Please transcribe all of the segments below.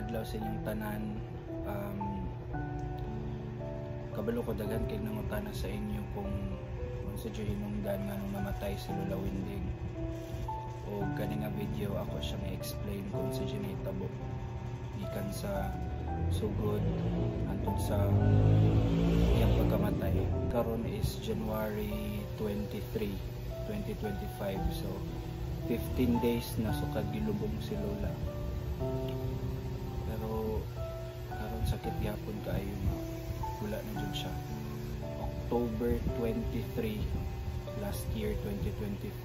Adlaw sa inyong tanan. Kabalo ko daghan kay nangutana sa inyo kung unsa jud hinungdan nga nung namatay si Lola Winding. O kani nga video, ako siyang i-explain kung unsa jud nahitabo gikan sa sugod hangtod sa iyang pagkamatay. Karon is January 23, 2025. So 15 days na sukad gilubong si Lola. Pero karon sakit gyapon kaayo nga wala na jud siya. October 23 last year, 2024,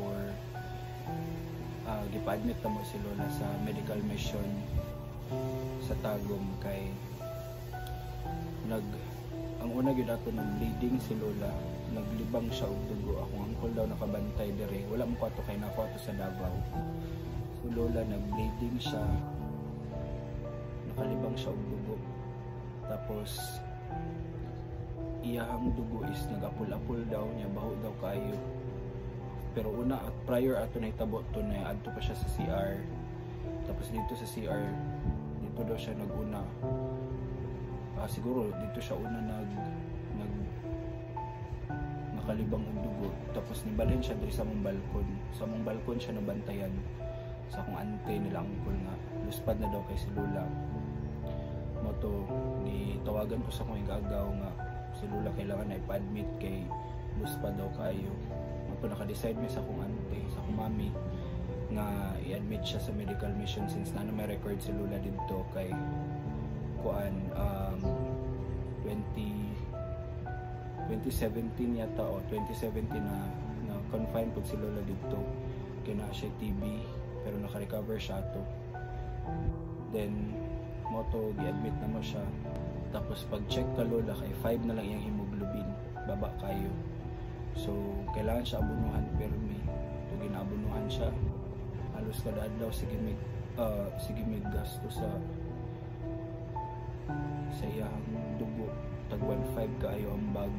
gipa-admit na mo si Lola sa medical mission sa Tagum kay nag ang una gyud ato, nag bleeding si Lola, naglibang siya og dugo. Akong uncle daw nakabantay dire, wala mo ko ato kay nako ato sa Davao. So Lola, nag bleeding siya, nakalibang siya og dugo, tapos iyahang dugo is nagapul-apul daw niya, baho daw kaayo. Pero una at prior ato nahitabo to na adto pa siya sa CR. Tapos dito sa CR, dito daw siya naguna, siguro dito siya una nag nag nakalibang og dugo. Tapos nibalhin siya diri sa among balkon. Sa among balkon siya nabantayan sa akong ante nila uncle nga luspad na daw kay si Lola. Mo to ni tawagan ko sa akong igagaw nga si Lola kailangan na ipa-admit kay luspad daw kayo. Mo to naka-decide mi sa akong ante, sa akong mami, nga i-admit siya sa medical mission since na may record si Lola didto kay kuan, 20 2017 yata o 2017 na na confine pud si Lola didto kay naa siya TB, pero naka-recover siya ato. Then mo to gi-admit na mo siya. Tapos pag check ka Lola kay 5 na lang iyang hemoglobin, baba kayo. So kailangan siya abunuhan permi. To ginaabunuhan siya halos kada adlaw. Sige mig gasto sa iyang dugo, tag 1.5 kaayo ang bag,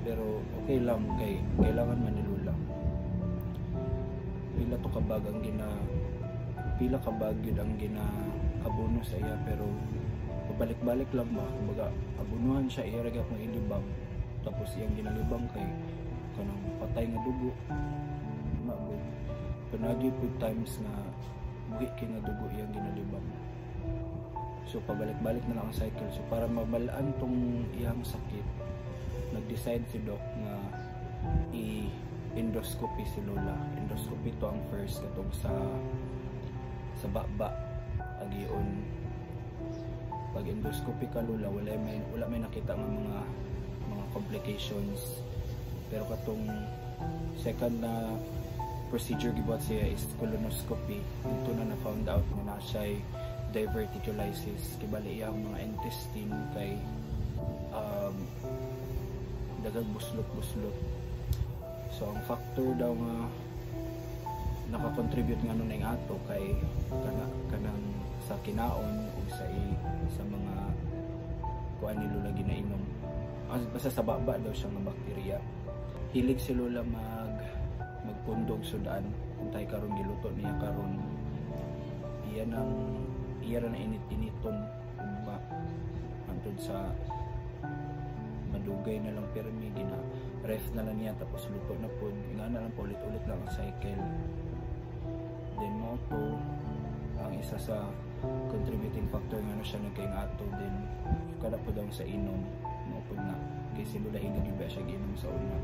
pero okay lang kay kailangan man ni Lola. Pila ka bag yun ang gina abono sa iya, pero pabalik-balik lang ba. Kumbaga abonohan siya, iya ra gyapon ilibang, tapos iyang ginalibang kay kanang patay nga dugo mao. Pero naa pud times nga buhi kay nga dugo iyang ginalibang. So pabalik-balik na lang ang cycle. So para mabalaan tong iyang sakit, nag-decide si doc nga i-endoscopy si Lola. Endoscopy to ang first, katong sa baba agion. Pag endoscopy ka Lola, wala may nakita nga mga complications. Pero katong second na procedure gibuhat siya is colonoscopy. Dito na na found out nga na siya diverticulitis. Kibali iyang mga intestine kay daghang buslot-buslot. So ang factor daw nga naka-contribute nga nun ang ato kay kanang sa kinaon ug sa mga kuan ni Lola, ginainom. Basta sa baba daw siya nga bakterya. Hilig si Lola magpundog sudan. Kung tayo karon, giluto niya karon, iya nang iya ra na init-initon ugma hangtod sa madugay na lang pirmi. Gina ref na lang niya, tapos luto na pod nga na lang, paulit-ulit lang ang cycle. Then mo to ang isa sa contributing factor nga no siya nagkay ato. Then kada pod ang sa inom mo pod na kay si Lola hilig gyud ba siya giinom sa una.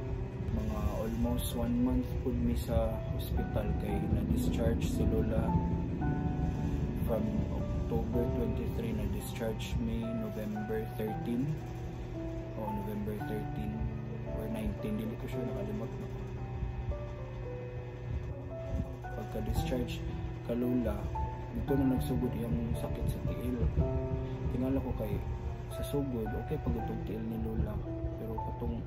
Mga almost one month pod mi sa hospital kay na-discharge si Lola from October 23, na discharge mi November 13 o November 13 or 19, dili ko sure, nakalimot na. Pagka-discharge ka Lola, dito na nagsugod yung sakit sa tiil. Tingala ko kay sa sugod okay pag itong tiil ni Lola, pero katong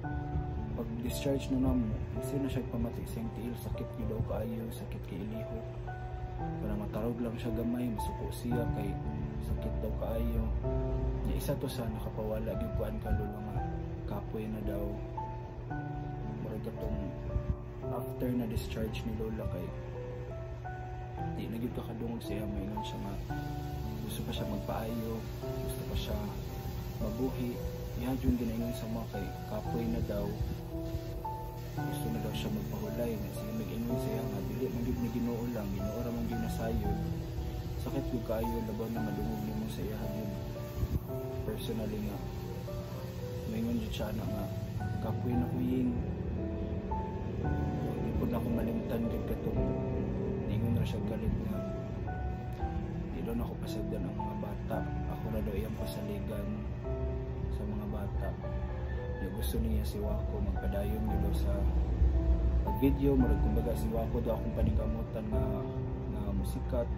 pag discharge na namo, kasi na siya pamati sa tiil, sakit gyud daw kaayo, sakit kay ilihok. Kanang matarog lang siya gamay, masuko siya kay sakit daw kaayo niya. Isa to sa nakapawala gyud kuan ka Lola nga kapoy na daw. Murag katong after na discharge ni Lola kay Di na gyud ka kadungog siya, maingon siya nga gusto pa siya magpaayo, gusto pa siya mabuhi. Iya jud ginaingon sa mga kay kapoy na daw, gusto na daw siya magpahulay. Na sige mag-ingon siya nga dili man gyud ni Ginoo lang, Ginoo ra man gyud nasayod. Sakit gyud kaayo, labaw na madungog nimo sa iya gyud personally nga maingon jud siya na nga kapoy na kuying. Di po na ako malimtan gyud katong ningon ra siya galit nga di daw na ako pasagdan ang mga bata, ako na daw iyang pasaligan sa mga bata. Ya, gusto niya si Wako magpadayon gyud daw sa pag-video, murag kumbaga si Wako daw akong paningkamutan nga nga musikat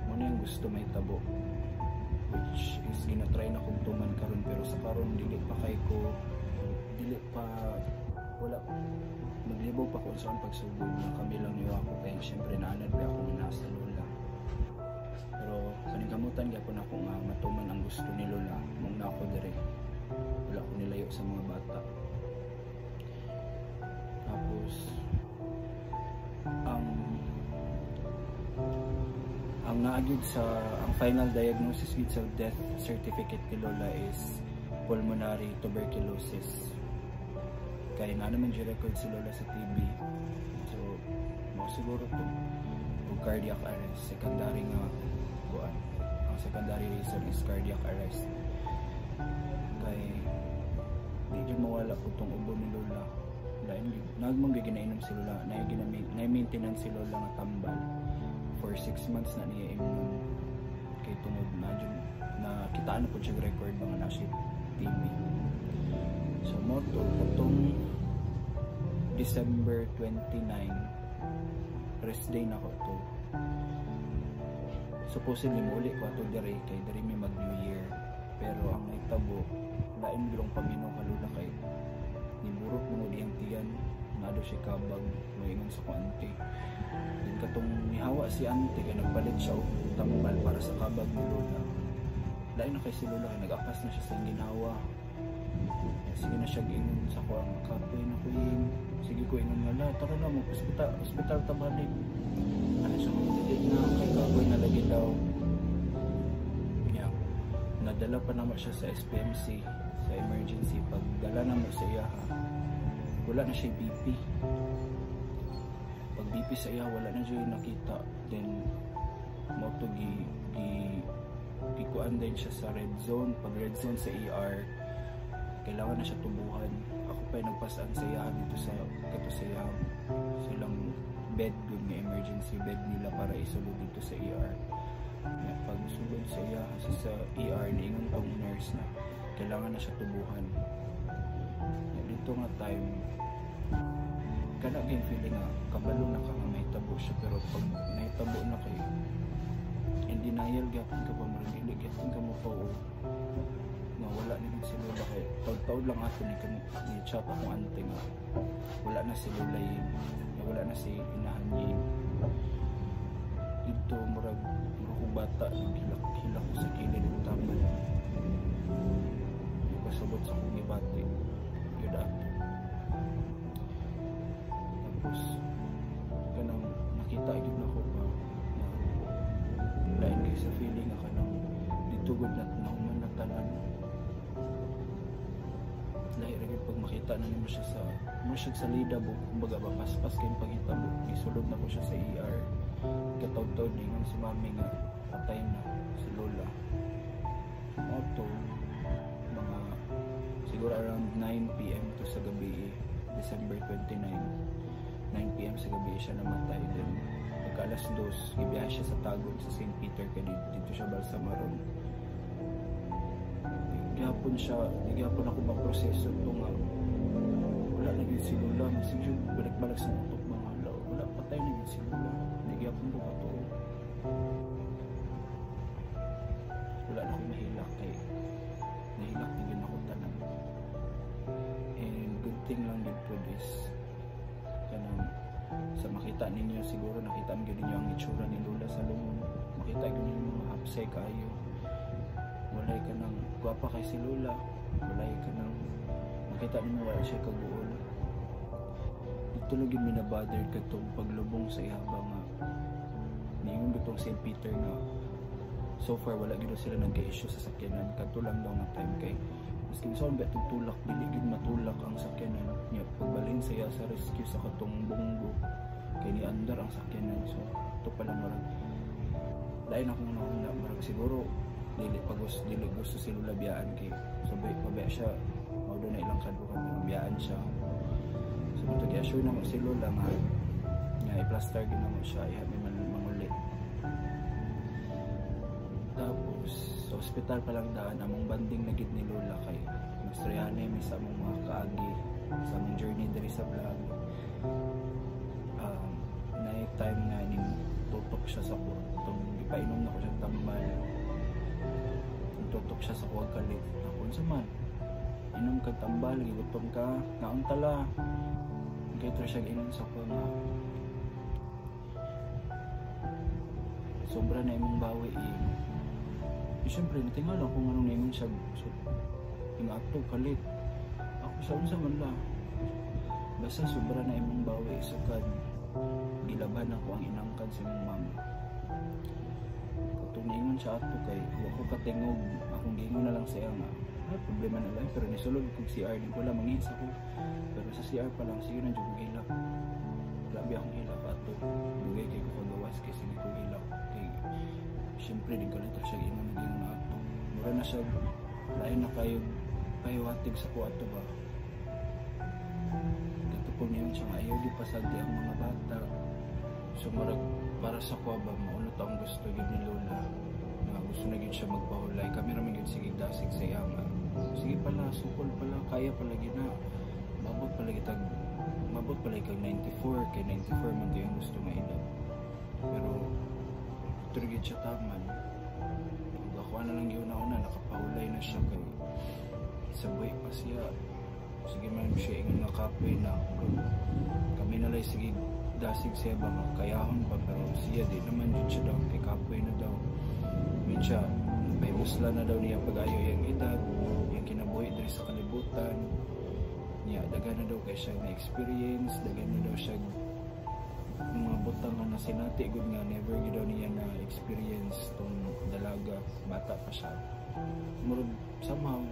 mo na yung gusto may tabo, which is ginatry na kong tuman karon, pero sa karon dili pa kay ko, dili pa, wala, maglibaw pa kung saan pagsugod na kami lang ni Wako kay syempre naanad pa ako nga nasa lola. Pero paningkamutan gyapon ako nga matuman ang gusto ni lola mong na ako dire, wala ko nilayo sa mga bata. Tapos ang naagyud sa ang final diagnosis gid sa death certificate ni lola is pulmonary tuberculosis, kay na naman di record si lola sa TB, so mo siguro to og cardiac arrest secondary nga kuan. Ang secondary reason is cardiac arrest kay di jud mawala po tong ubo ni lola. Lain gyud nagmong ginainom si lola na gina maintenance si lola nga tambal for 6 months na niya imnon kay tungod na jud na kitaan na po siya record mga na siya TB. So mo to, katong December 29, rest day na ko to. Supposedly muli ko ato dire kay dire mi mag New Year, pero ang nahitabo, lain gulong paminaw ka lola kay niburot mo diyang tiyan na do siya kabag, moingon sa ko ante. Then katong nihawa si ante kay nagpalit siya og tambal para sa kabag ni lola, lain na kay si lola kay nag-apas na siya sa ginhawa. Sige na siya giingon sa ko ang kapoy na ko yun. Sige ko ingon nga, "La, tara na mo ospital, ospital ta balik." Ano siya, dili na kay kapoy na lagi daw niya. Nadala pa naman siya sa SPMC sa emergency. Pagdala na mo sa iya, wala na siya BP. Pag BP sa iya, wala na siya nakita. Then mo to gi gi gikuan din siya sa red zone. Pag red zone sa ER, kailangan na siya tubuhan. Ako pa yung nagpasaan sa iya dito sa kato sa iya silang bed gud nga emergency bed nila para isulod dito sa ER. Ya, pag sulod sa iya sa ER, niingon ang nurse na kailangan na siya tubuhan. Ya, dito nga time, kana gyud feeling nga kabalo na ka nga mahitabo siya, pero pag nahitabo na kay in denial gyapon ka ba, murag dili gyapon ka mo nga wala na gid si Lola kay taud-taud lang ato ni ni chat akong ante nga wala na si Lola yun, nga wala na si inahan yun. Dito murag murag kong bata, naghilak hilak ko sa kilid ug taman. Di ko sabot sa akong gibati yun ato. Tapos kanang nakita gyud nako ba na lain kay sa feeling nga kanang dito gud na nahuman na tanan. Lahi ra gyud pag makita na nimo siya sa mo siya sa salida bo, kumbaga ba, paspas kay panghitabo. Gisulod na ko siya sa ER. Katawd-tawd ningon si mami nga patay na si lola. Mo to, mga siguro around 9 p.m. to sa gabi, December 29, 9 p.m. sa gabi siya namatay. Then pagka alas 2, gibiyahe siya sa Tagum, sa St. Peter, kay dito siya balsamaron. Gihapon siya, di gihapon ako maproseso to nga wala na gyud si lola. Sige, balik-balik sa utok mga wala, wala, patay na gyud si lola. Di gihapon ko katuo. Wala na akong nahilak kay nahilak na gyud ako tanan. And good thing lang gyud po is kanang sa makita ninyo, siguro nakita mo gyud ninyo ang itsura ni Lola sa lungon. Makita gyud ninyo mga hapsay kaayo, walay ka nang gwapa kay si Lola, walay ka nang makita nimo, wala siya kaguol. Dito lang gyud mi na-bother katong paglubong sa ihaba nga Giingon bitong St. Peter nga so far wala gyud sila nagka-issue sa sakyanan kadto lang daw nga time, kay maski unsaon ba itong tulak, dili gyud matulak ang sakyanan niya. Pagbalhin siya sa rescue sa katong bunggo kay ni andar ang sakyanan. So ito pala, murag lain akong nauna, murag siguro dili pa gusto, dili gusto si Lola biyaan kay sabay pabaya siya, mao na ilang kaduha biyaan siya. So ito, gi-assure na mo si Lola nga nga i-plaster gyud namo siya, iha may man mangulit. Tapos sa ospital pa lang daan, among bonding na gid ni Lola kay nagstoryahan mi sa among mga kaagi sa among journey diri sa vlog. Na time nga ning tutok siya sa ko itong ipainom na ko siya tambal, tutok siya sa kuwag kalit. Ako, "Unsa man, inom kag tambal, gigutom ka, naon tala." Kay siya inom sa ko nga, "Sobra na imong bawi eh." Eh syempre, natingala ko anong naingon siya. So, ingato kalit. Ako sa, "Unsa man la?" "Basta sobra na imong bawi, sukad gilaban ako ang inangkan sa imong mama." Katong niingon siya ato kay wa ko katingog, akong giingon na lang siya nga, "Ay, problema na lang." Pero nisulod kog CR, di ko lang mangihis ako. Pero sa CR pa lang, sige na jud kog hilak. Grabe akong hilak ato. Dugay kay ko kagawas kay sige kog hilak. Kay syempre di kalito siya ingon na ingon na ato. Mura na siya, lain na kayo pahiwatig sa ko ato ba. Kato po niyon siya nga ayaw di pasagdi ang mga bata. So murag para sa ko ba, mauno taong gusto gyud ni Lola na gusto na gyud siya magpahulay. Kami ra man gyud sige dasig sa iya nga sige pala, sukol pala, kaya pala gyud na mabot pala kitag mabot pala kag 94, kay 94 man to yung gusto nga edad. Pero ito gyud siya taman. Ug ako na lang gyud una nakapahulay na siya kay sa buhi pa siya. Sige man siya ingon nga kapoy na, kami na lang sige dasig siya ba nga kayahon pa, pero siya di naman jud siya daw kay kapoy na daw. Min siya napahimusla na daw niya pag-ayo yung edad, yung kinabuhi diri sa kalibutan niya. Daghan na daw kay siya na experience, daghan na daw siya mga butang nga nasinati gud nga never gid daw niya na experience tong dalaga bata pa siya. Murag somehow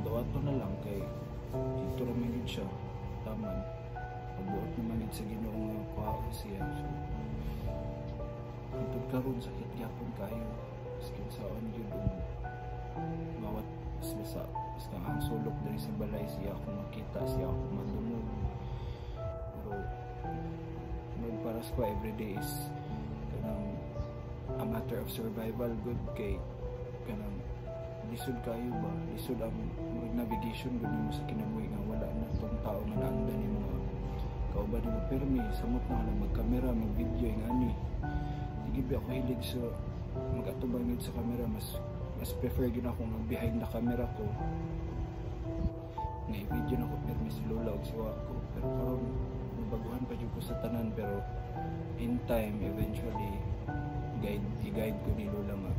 dawato na lang kay dito ra man gid siya taman, pagbuot naman gid sa Ginoo nga kuhaon siya. So hantod karon sakit gyapon kayo, maski saon gyud og mawat basta basta ang sulok diri sa balay siya ako makita, siya ako madungog. Pero murag para sa ko, everyday is kanang a matter of survival good, kay kanang lisod kayo ba, lisod ang murag navigation gud nimo sa kinabuhi nga wala na tong tao nga naandan nimo nga kauban nimo. Pero mi samot na lang magkamera, mag-video yung ani. Di gyud ako hilig sa mag-atubang gyud sa kamera. Mas prefer gyud ako nga behind the camera ko nga i-video na ko pirmi si Lola ug si Wako. Pero karon nabaguhan pa jud ko sa tanan, pero in time, eventually, guide i-guide ko ni Lola nga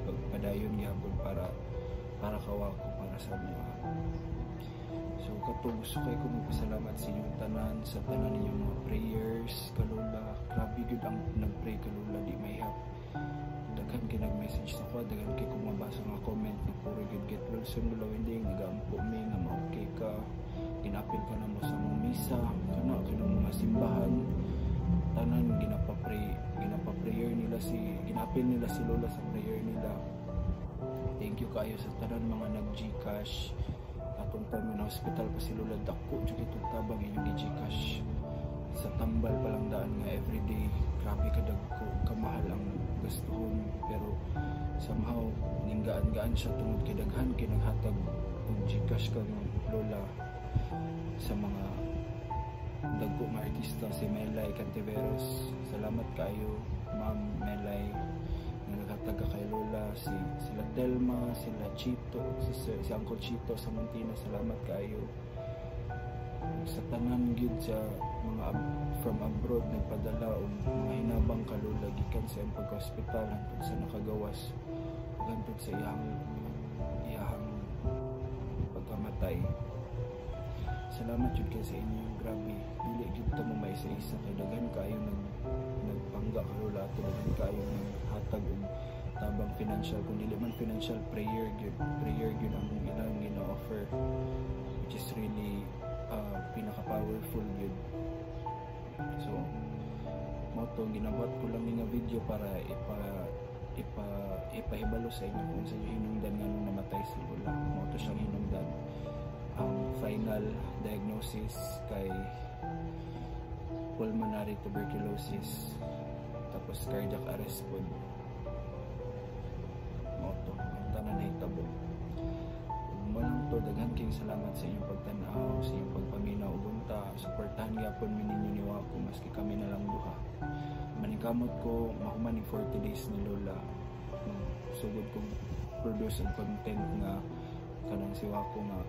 pagpadayon gyapon para kawako, para sa mga. So kato, gusto kay ko magpasalamat sa inyong tanan, sa tanan ninyong mga prayers ka Lola. Grabe gyud ang nagpray ka Lola, di mahihap. Daghan kay nag-message sa ko, daghan kay kong mabasa nga comment na puro gyud "Get well soon, Lola Wending, nagaampo mi nga ma-okay ka, ginapil ka namo sa mga misa," kana kanang mga simbahan tanan ginapa-pray, ginapa-prayer nila si, ginapil nila si Lola sa prayer nila. Thank you kayo sa tanan mga nag-GCash atong time na hospital pa si Lola. Dako jud itong tabang inyong gi-GCash sa tambal pa lang daan nga everyday. Grabe kadagko, kamahal ang gastuhon, pero somehow ninggaan-gaan siya tungod kay daghan kay naghatag og GCash kang Lola sa mga dagko nga artista. Si Melay Cantiveros, salamat kayo, Ma'am Melay, nga naghatag ka kay Lola. Si sila Telma, sila Chito, si Uncle Chito sa Montina, salamat kayo sa tanan gyud, sa mga from abroad nagpadala og mga hinabang ka Lola gikan sa iyang pagka-hospital hangtod sa nakagawas ug hangtod sa iyang iyang pagkamatay. Salamat jud kay sa inyo. Grabe, dili gyud ta mo maisa-isa kay daghan kaayo nagpangga kay Lola ato, daghan kaayo naghatag og tabang financial, kung dili man financial, prayer gyud, prayer gyud ang ilang gina-offer, which is really pinaka powerful gyud. So mao to, ginabuhat ko lang ni nga video para ipa ipa ipahibalo sa inyo kung sa hinungdan nga nung namatay si Lola. Mao to siyang hinungdan. Ang final diagnosis kay pulmonary tuberculosis, tapos cardiac arrest pod. Mao to ang tanan nahitabo. Ug mao lang to, daghan kayong salamat sa inyong pagtan-aw, sa inyong pagpaminaw, ug unta suportahan gyapon mi ninyo ni Wako maski kami na lang duha. Maningkamot ko mahuman ning 40 days ni Lola, sugod kong produce og content nga kanang si Wako nga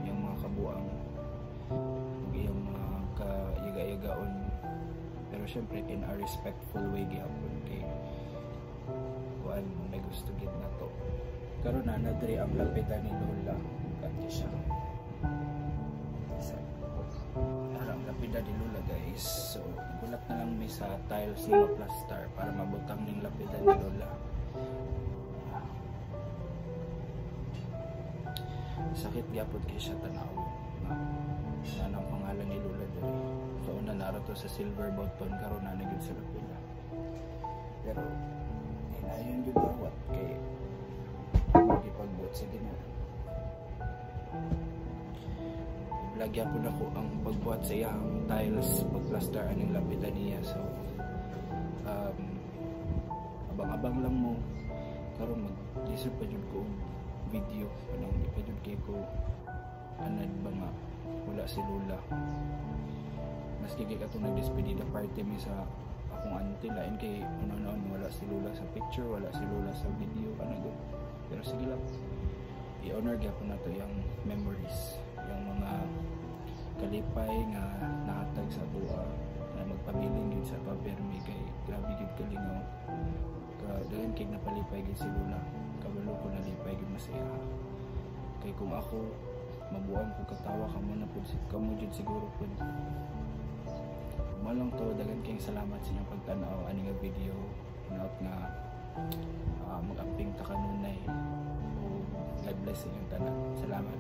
iyang mga kabuang ug iyang mga kayaga-yagaon, pero syempre in a respectful way gihapon kay kuan may gusto gid nato. Karon na na diri ang lapida ni Lola at siya isa ara ang lapida ni Lola, guys. So gulat na lang mi sa tiles ni plaster para mabutang ning lapida ni Lola. Sakit gyapon kay siya tan-awon nga na ang pangalan ni Lola diri. So una nara to sa silver button, karon na gyud sa lapida, pero hinayon gyud dawat kay magipagbuot sa Ginoo. I-vlog gyapon ako ang pagbuhat sa iyang tiles, pagplaster aning lapida niya. So abang-abang lang mo. Karon mag-lisod pa jud ko og video, kanang di pa jud kay ko anad ba nga wala si Lola. Maski kay katong nagdespedida party mi sa akong auntie, lain kay una-una, wala si Lola sa picture, wala si Lola sa video kana gud. Pero sige lang, i-honor gyapon nato yung memories, yung mga kalipay nga nahatag sa atoa na magpabilin gyud sa permi kay grabe gyud kalingaw ka, daghan kay napalipay gyud si Lola. Kabalo ko nalipay gyud masaya kay kung ako mabuang ko katawa, kamo na pud, kamo jud siguro pud. Mao lang to, daghan kayong salamat sa inyong pagtan-aw ani nga video. Hinaot nga mag-amping ta kanunay. God bless sa inyong tanan. Salamat.